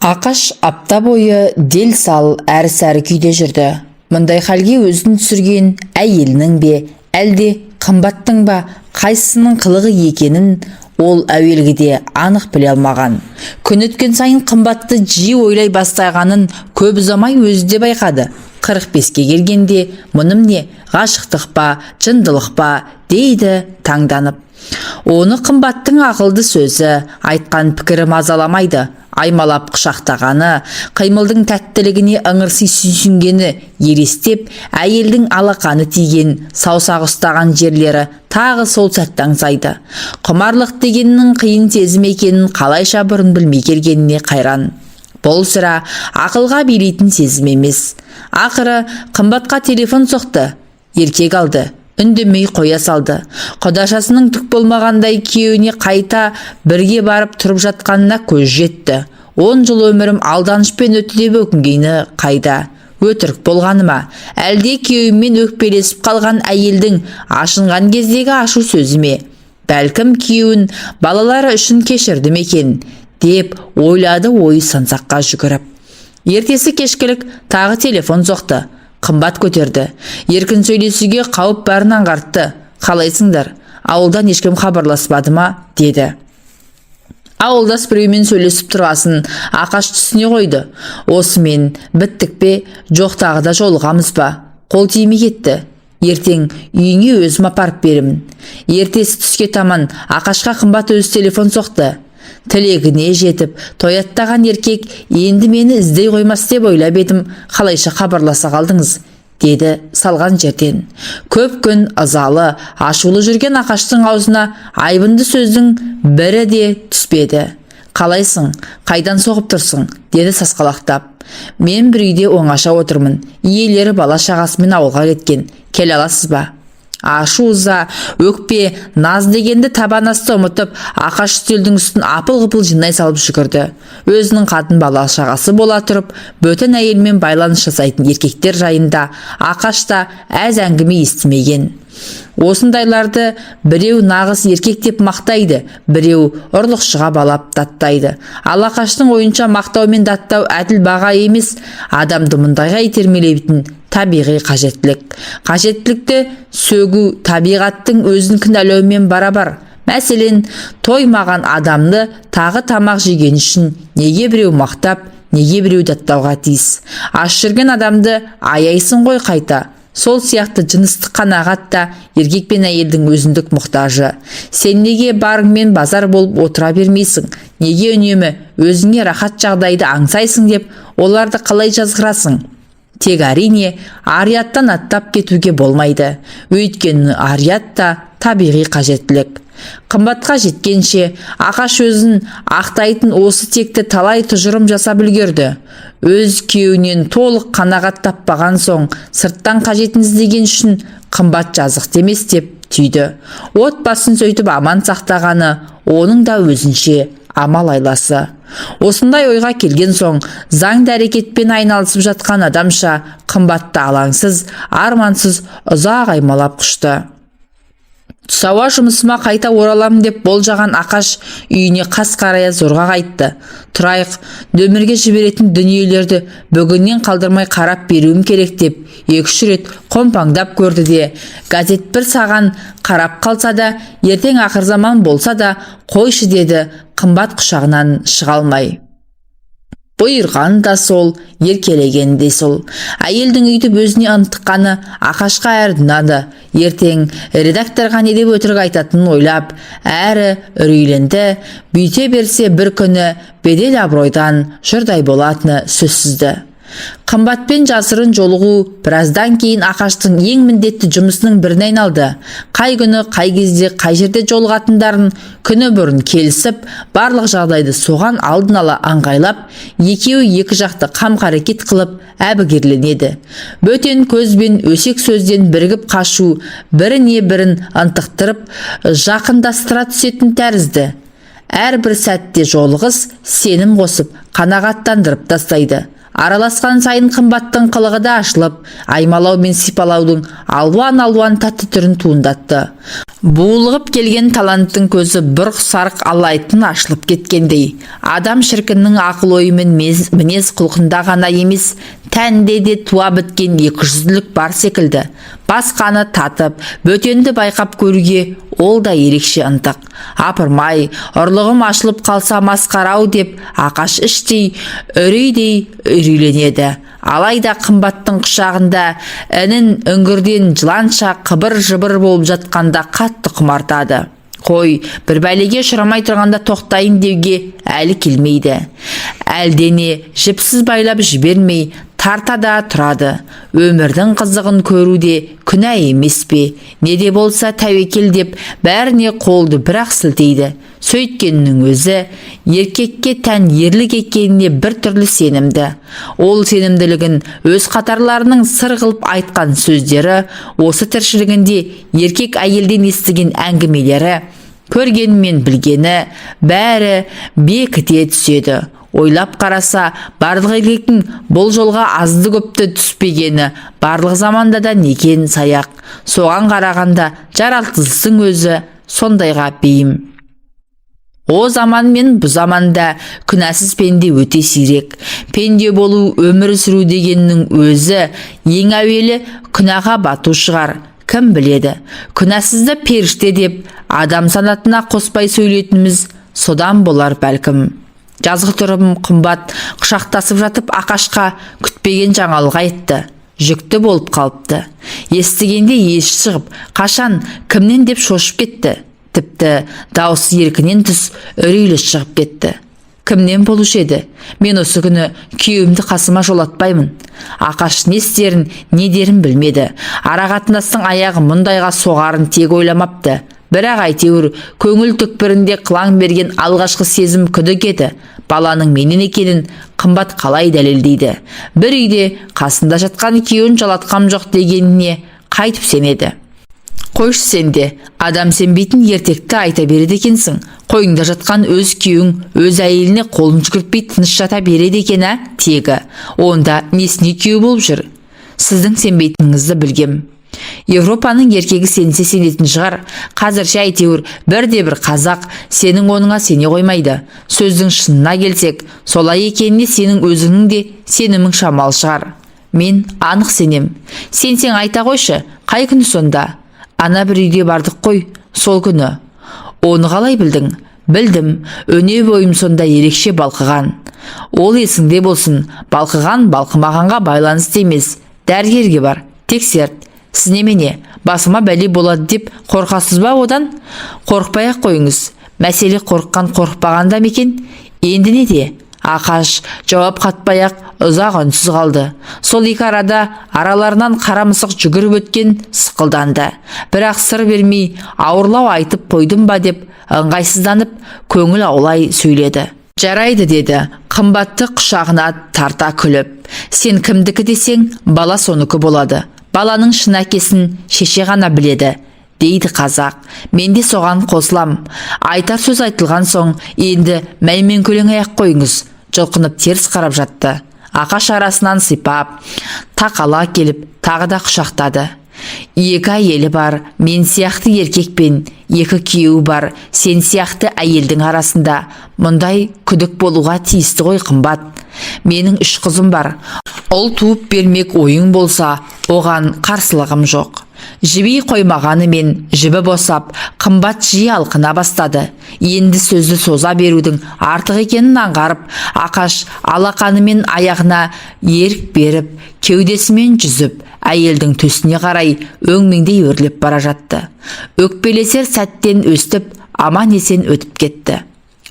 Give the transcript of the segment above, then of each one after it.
Ақаш апта бойы дел-сал, әрі-сәрі күйде жүрді. Мұндай халге өзін түсірген әйелінің бе, әлде Қымбаттың ба, қайсысының қылығы екенін ол әуелгіде анық біле алмаған. Күн өткен сайын Қымбатты жиі ойлай бастағанын көп ұзамай өзі де байқады. 45-ке келгенде мұным не, ғашықтық па, жындылық па дейді таңданып. Оны Қымбаттың ақылды сөзі, айтқан пікірі мазаламайды. Аймалап құшақтағаны, қимылдың тәттілігіне ыңырси сүйсінгені елестеп, әйелдің алақаны тиген, саусақ ұстаған жерлері тағы сол сәтті аңсайды. Құмарлық дегеннің қиын сезім екенін қалайша бұрын білмей келгеніне қайран. Бұл сірә ақылға билейтін сезім емес. Ақыры Қымбатқа телефон соқты. Еркек алды. Үндемей қоя салды. Құдашасының түк болмағандай күйеуіне қайта бірге барып тұрып жатқанына көз жетті. 10 жыл өмірім алданышпен өтті деп өкінгені қайда? Өтірік болғаны ма? Әлде күйеуімен өкпелесіп қалған әйелдің ашынған кездегі ашу сөзі ме? Бәлкім, күйеуін балалары үшін кешірді ме екен деп ойлады ойы сансаққа жүгіріп. Ертесі кешкілік тағы телефон соқты. Қымбат көтерді. Еркін сөйлесуге қауіп барын аңғартты. «Қалайсыңдар? Ауылдан ешкім хабарласпады ма?» – деді. Ауылдас біреумен сөйлесіп тұрғасын Ақаш түсіне қойды. Осымен біттік пе, жоқ тағы да жолығамыз ба? Қол тимей кетті. Ертең үйіңе өзім апарып беремін. Ертесі түске таман Ақашқа Қымбат өзі телефон соқты. Тілегіне жетіп, тояттаған еркек енді мені іздей қоймас деп ойлап едім, қалайша хабарласа қалдыңыз? деді салған жерден. Көп күн ызалы, ашулы жүрген Ақаштың аузына айбынды сөздің бірі де түспеді. «Қалайсың? Қайдан соғып тұрсың?» – деді сасқалақтап. «Мен бір үйде оңаша отырмын. Иелері бала шағасымен ауылға кеткен. Келе аласыз ба?» Ашу, ыза, өкпе, наз дегенді табан асты ұмытып, Ақаш үстелдің үстін апыл-ғұпыл жинай салып жүгірді. Өзінің қатын, бала шағасы бола тұрып, бөтен әйелмен байланыс жасайтын еркектер жайында Ақаш та әз әңгіме естімеген. Осындайларды біреу нағыз еркек деп мақтайды, біреу ұрлықшыға балап даттайды. Ал Ақаштың ойынша, мақтау мен даттау әділ баға емес, адамды мұндайға итермелейтін табиғи қажеттілік. Қажеттілікті сөгу табиғаттың өзін кінәлаумен барабар. Мәселен, тоймаған адамды тағы тамақ жеген үшін неге біреу мақтап, неге біреу даттауға тиіс? Аш жүрген адамды аяйсың ғой қайта. Сол сияқты жыныстық қанағат та еркек пен әйелдің өзіндік мұқтажы. Сен неге барыңмен базар болып отыра бермейсің, неге үнемі өзіңе рахат жағдайды аңсайсың деп оларды қалай жазғырасың? Тек, әрине, ар-ұяттан аттап кетуге болмайды. Өйткені ар-ұят та табиғи қажеттілік. Қымбатқа жеткенше Ақаш өзін ақтайтын осы текті талай тұжырым жасап үлгерді. Өз күйеуінен толық қанағат таппаған соң, сырттан қажетін іздеген үшін Қымбат жазықты емес деп түйді. Отбасын сөйтіп аман сақтағаны оның да өзінше амал айласы. Осындай ойға келген соң, заңды әрекетпен айналысып жатқан адамша Қымбатты алаңсыз, армансыз ұзақ аймалап құшты. Түс ауа жұмысыма қайта ораламын деп болжаған Ақаш үйіне қас қарая зорға қайтты. Тұрайық, нөмірге жіберетін дүниелерді бүгіннен қалдырмай қарап беруім керек деп екі-үш рет қомпаңдап көрді де, газет бір саған қарап қалса да, ертең ақырзаман болса да қойшы деді Қымбат құшағынан шыға алмай. Бұйырған да сол, еркелеген де сол. Әйелдің өйтіп өзіне ынтыққаны Ақашқа әрі ұнады. Ертең редакторға не деп өтірік айтатынын ойлап, әрі үрейленді. Бүйте берсе, бір күні бедел абыройдан жұрдай болатыны сөзсізді. Қымбатпен жасырын жолығу біраздан кейін Ақаштың ең міндетті жұмысының біріне айналды. Қай күні, қай кезде, қай жерде жолығатындарын күні бұрын келісіп, барлық жағдайды соған алдын ала аңғайлап, екеуі екі жақты қам қарекет қылып әбігерленеді. Бөтен көз бен өсек сөзден бірігіп қашу біріне бірін ынтықтырып, жақындастыра түсетін тәрізді. Әрбір сәтте жолығыс сенім қосып, қанағаттандырып тастайды. Араласқан сайын Қымбаттың қылығы да ашылып, аймалау мен сипалаудың Алуан-алуан тәтті түрін туындатты. Булығып келген таланттың көзі бұрқ-сарқ алайтын ашылып кеткендей. Адам шіркіннің ақыл-ойы мен мінез құлқында ғана емес, тәнінде де туа біткен екіжүзділік бар секілді. Басқаны татып, бөтенді байқап көруге ол да ерекше ынтық. Апырмай, ұрлығым ашылып қалса масқара-ау деп Ақаш іштей үрейдей үрейленеді. Алайда Қымбаттың құшағында інін үңгірден жыланша қыбыр-жыбыр болып жатқанда қатты құмартады. Қой, бір бәлеге ұшырамай тұрғанда тоқтайын деуге әлі келмейді. Әлдене жіпсіз байлап жібермей тарта да тұрады. Өмірдің қызығын көру де күнә емес пе? Не де болса тәуекел деп бәріне қолды бір-ақ сілтейді. Сөйткеннің өзі еркекке тән ерлік екеніне бір түрлі сенімді. Ол сенімділігін өз қатарларының сыр қылып айтқан сөздері, осы тіршілігінде еркек әйелден естіген әңгімелері, көргені мен білгені бәрі бекіте түседі. Ойлап қараса, барлық еркектің бұл жолға азды-көпті түспегені барлық заманда да некен саяқ. Соған қарағанда жаратылыстың өзі сондайға бейім. О заман мен бұ заманда күнәсіз пенде өте сирек. Пенде болу, өмір сүру дегеннің өзі ең әуелі күнәға бату шығар. Кім біледі? Күнәсізді періште деп адам санатына қоспай сөйлейтініміз содан болар бәлкім. Жазғытұрым Қымбат құшақтасып жатып Ақашқа күтпеген жаңалық айтты. Жүкті болып қалыпты. Естігенде есі шығып, қашан, кімнен деп шошып кетті. Тіпті даусы еркінен тыс үрейлі шығып кетті. Кімнен болушы еді? Мен осы күні күйеуімді қасыма жолатпаймын. Ақаш не істерін, не дерін білмеді. Ара қатынастың аяғы мұндайға соғарын тек ойламапты. Бірақ әйтеуір көңіл түкпірінде қылаң берген алғашқы сезім күдік еді. Баланың менен екенін Қымбат қалай дәлелдейді? Бір үйде қасында жатқан күйеуін жалатқам жоқ дегеніне қайтып сенеді? Қойшы сен де, адам сенбейтін ертекті айта береді екенсің. Қойныңда жатқан өз күйеуің өз әйеліне қолын жүгіртпей тыныш жата береді екен, ә, тегі. Онда несіне күйеу болып жүр? Сіздің сенбейтініңізді білгем. Европаның еркегі сенсе сенетін шығар. Қазірше әйтеуір бірде-бір қазақ сенің оныңа сене қоймайды. Сөздің шынына келсек, солай екеніне сенің өзіңнің де сенімің шамалы шығар. Мен анық сенем. Сенсең айта қойшы, қай күні сонда? Ана бір үйге бардық қой, сол күні. Оны қалай білдің? Білдім, өне бойым сонда ерекше балқыған. Ол есіңде болсын, балқыған балқымағанға байланысты емес. Дәрігерге бар, тексерт. Сіз немене, басыма бәле болады деп қорқасыз ба одан? Қорықпай-ақ қойыңыз. Мәселе қорыққан қорықпағанда ма екен? Енді не де? Ақаш жауап қатпай-ақ ұзақ үнсіз қалды. Сол екі арада араларынан қара мысық жүгіріп өткен сықылданды. Бірақ сыр бермей ауырлау айтып қойдым ба деп ыңғайсызданып көңіл аулай сөйледі. Жарайды, деді Қымбатты құшағына тарта күліп. Сен кімдікі десең, бала соныкі болады. Баланың шын әкесін шеше ғана біледі, дейді қазақ. Мен де соған қосылам. Айтар сөз айтылған соң енді мәймөңкелемей-ақ қойыңыз. Жұлқынып теріс қарап жатты. Ақаш арасынан сипап, тақала келіп, тағы да құшақтады. Екі әйелі бар, мен сияқты еркекпен, екі күйеуі бар, сен сияқты әйелдің арасында мұндай күдік болуға тиісті ғой, Қымбат. Менің үш қызым бар. Ұл туып бермек ойың болса, оған қарсылығым жоқ. Жіби қоймағанымен жібі босап, Қымбат жиі алқына бастады. Енді сөзді соза берудің артық екенін аңғарып, Ақаш алақанымен аяғына ерік беріп, кеудесімен жүзіп, әйелдің төсіне қарай өңмеңдей өрлеп бара жатты. Өкпелесер сәттен өстіп, аман-есен өтіп кетті.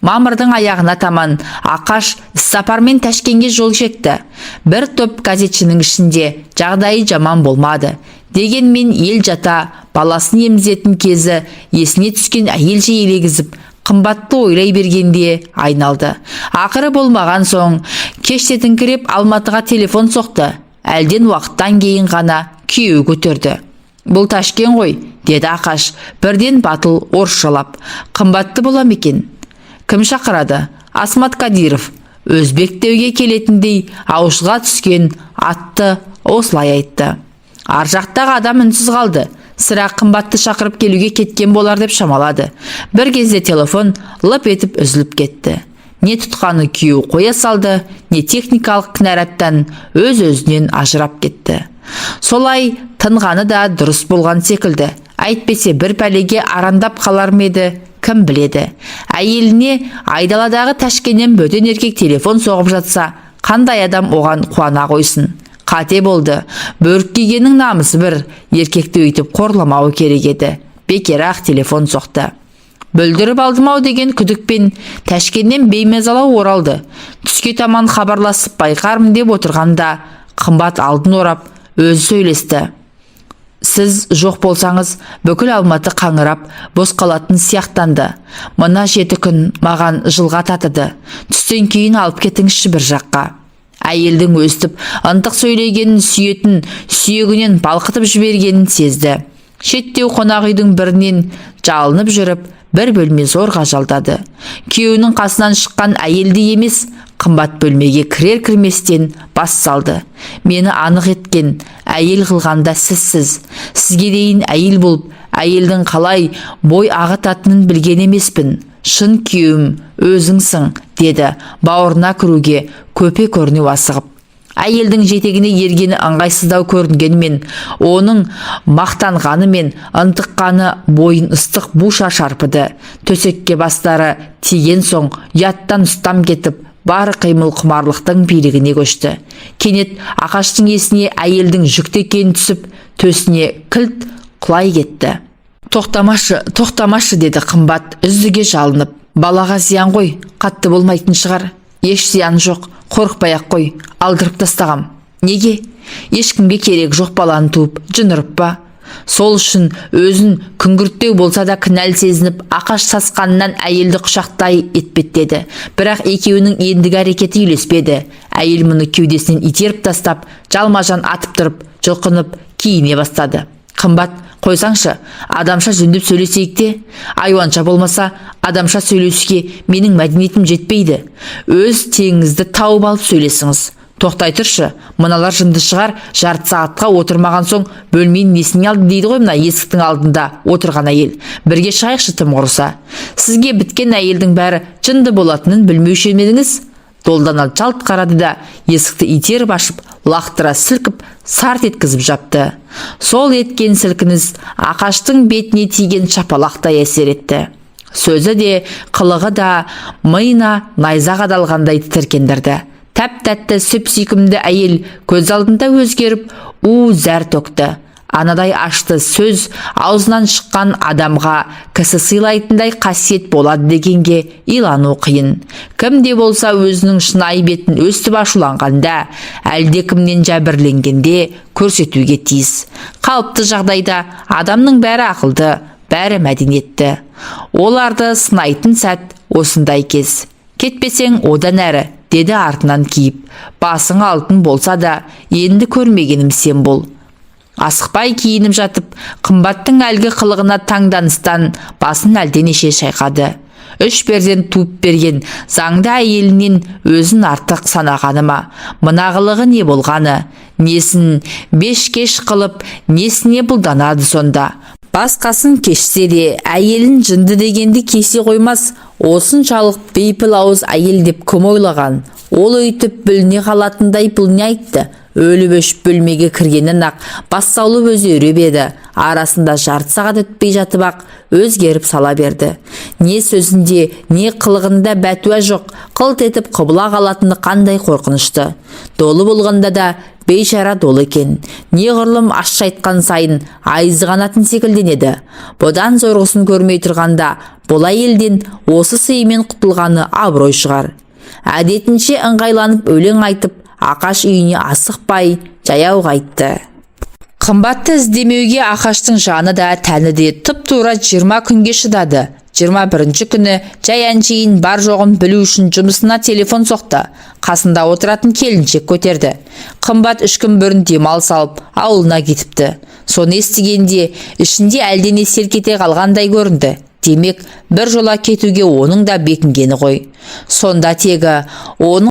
Мамырдың аяғына таман Ақаш іссапармен Тәшкенге жол шекті. Бір топ газетшінің ішінде жағдайы жаман болмады. Дегенмен ел жата баласын емізетін кезі есіне түскен әйелше елегізіп, Қымбатты ойлай бергенде айналды. Ақыры болмаған соң кештетіңкіреп Алматыға телефон соқты. Әлден уақыттан кейін ғана күйеуі көтерді. Бұл Ташкен ғой, деді Ақаш, бірден батыл орысшалап. Қымбатты бола ма екен? Кім шақырады? Асмат Кадиров. Өзбек деуге келетіндей аушыға түскен атты осылай айтты. Ар жақтағы адам үнсіз қалды. Сірә, Қымбатты шақырып келуге кеткен болар деп шамалады. Бір кезде телефон лып етіп үзіліп кетті. Не тұтқаны күйеуі қоя салды, не техникалық кінәраттан өз-өзінен ажырап кетті. Солай тынғаны да дұрыс болған секілді. Әйтпесе бір пәлеге арандап қалар ма еді, кім біледі. Әйеліне айдаладағы Тәшкеннен бөтен еркек телефон соғып жатса, қандай адам оған қуана қойсын? Қате болды. Бөрік кигеннің намысы бір, еркекті өйтіп қорламауы керек еді. Бекер-ақ телефон соқты. Бүлдіріп алдым-ау деген күдікпен Тәшкеннен беймазалау оралды. Түске таман хабарласып байқармын деп отырғанда, Қымбат алдын орап, өзі сөйлесті. Сіз жоқ болсаңыз, бүкіл Алматы қаңырап бос қалатын сияқтанды. Мына 7 күн маған жылға татыды. Түстен кейін алып кетіңізші бір жаққа. Әйелдің өстіп ынтық сөйлегенін сүйетін сүйегінен балқытып жібергенін сезді. Шеттеу қонақ үйдің бірінен жалынып жүріп, бір бөлме зорға жалдады. Күйеуінің қасынан шыққан әйелдей емес, Қымбат бөлмеге кірер кірместен бас салды. Мені анық еткен, әйел қылғанда сізсіз. Сізге дейін әйел болып, әйелдің қалай бой ағытатынын білген емеспін. Шын күйеуім өзіңсің, деді бауырына кіруге көпе көрінеу асығып. Әйелдің жетегіне ергені ыңғайсыздау көрінгенімен, оның мақтанғаны мен ынтыққаны бойын ыстық буша шарпыды. Төсекке бастары тиген соң ұяттан ұстам кетіп, бар қимыл құмарлықтың билігіне көшті. Кенет Ақаштың есіне әйелдің жүкті екені түсіп, төсіне кілт құлай кетті. Тоқтамашы, тоқтамашы, деді Қымбат үздіге жалынып. Балаға зиян ғой, қатты болмайтын шығар. Еш зиян жоқ, қорықпай-ақ қой, алдырып тастағам. Неге? Ешкімге керек жоқ баланы туып, жын ұрып па? Сол үшін өзін күңгірттеу болса да кінәлі сезініп, Ақаш сасқанынан әйелді құшақтай етпеттеді. Бірақ екеуінің ендігі әрекеті үйлеспеді. Әйел мұны кеудесінен итеріп тастап, жалма-жан атып тұрып, жұлқынып киіне бастады. Қымбат, қойсаңшы, адамша жөндеп сөйлесейік те. Айуанша болмаса, адамша сөйлесуге менің мәдениетім жетпейді. Өз теңіңізді тауып алып сөйлесіңіз. Тоқтай тұршы, мыналар жынды шығар, жарты сағатқа отырмаған соң бөлменің несіне алды дейді ғой мына есіктің алдында отырған әйел. Бірге шығайықшы тым құрыса. Сізге біткен әйелдің бәрі жынды болатынын білмеуші ме едіңіз? Долдана жалт қарады да, есікті итеріп ашып, лақтыра сілкіп, сарт еткізіп жапты. Сол еткен сілкініс Ақаштың бетіне тиген шапалақтай әсер етті. Сөзі де, қылығы да миына найза қадалғандай тітіркендірді. Тәп-тәтті сүп сүйкімді әйел көз алдында өзгеріп, у зәр төкті. Анадай ашты сөз аузынан шыққан адамға кісі сыйлайтындай қасиет болады дегенге илану қиын. Кім де болса өзінің шынайы бетін өстіп ашуланғанда, әлдекімнен жәбірленгенде көрсетуге тиіс. Қалыпты жағдайда адамның бәрі ақылды, бәрі мәдениетті. Оларды сынайтын сәт осындай кез. Кетпесең одан әрі, деді артынан киіп. Басың алтын болса да, енді көрмегенім сен бол. Асықпай киініп жатып, Қымбаттың әлгі қылығына таңданыстан басын әлденеше шайқады. Үш перзент туып берген заңды әйелінен өзін артық санағаны ма? Мына қылығы не болғаны? Несін беш кеш қылып, несіне бұлданады сонда? Басқасын кешсе де, әйелін жынды дегенді кесе қоймас. Осыншалық бейпіл ауыз әйел деп кім ойлаған? Ол өйтіп бүліне қалатындай бұл не айтты? Өліп-өшіп бөлмеге кіргеннен-ақ бас салып өзі үреп еді. Арасында жарты сағат өтпей жатып-ақ өзгеріп сала берді. Не сөзінде, не қылығында бәтуа жоқ, қылт етіп құбыла қалатыны қандай қорқынышты. Долы болғанда да бейшара долы екен. Неғұрлым ащы айтқан сайын айызы қанатын секілденеді. Бұдан зорғысын көрмей тұрғанда бұл әйелден осы сыймен құтылғаны абырой шығар. Әдетінше ыңғайланып өлең айтып, Ақаш үйіне асықпай жаяу қайтты. Қымбатты іздемеуге Ақаштың жаны да, тәні де тұп-тура 20 күнге шыдады. 21-ші күні жай әншейін бар жоғын білу үшін жұмысына телефон соқты. Қасында отыратын келіншек көтерді. Қымбат 3 күн бұрын демалыс алып, ауылына кетіпті. Соны естігенде ішінде әлдене селк ете қалғандай көрінді. Демек, бір жола кетуге оның да бекінгені ғой. Сонда тегі оның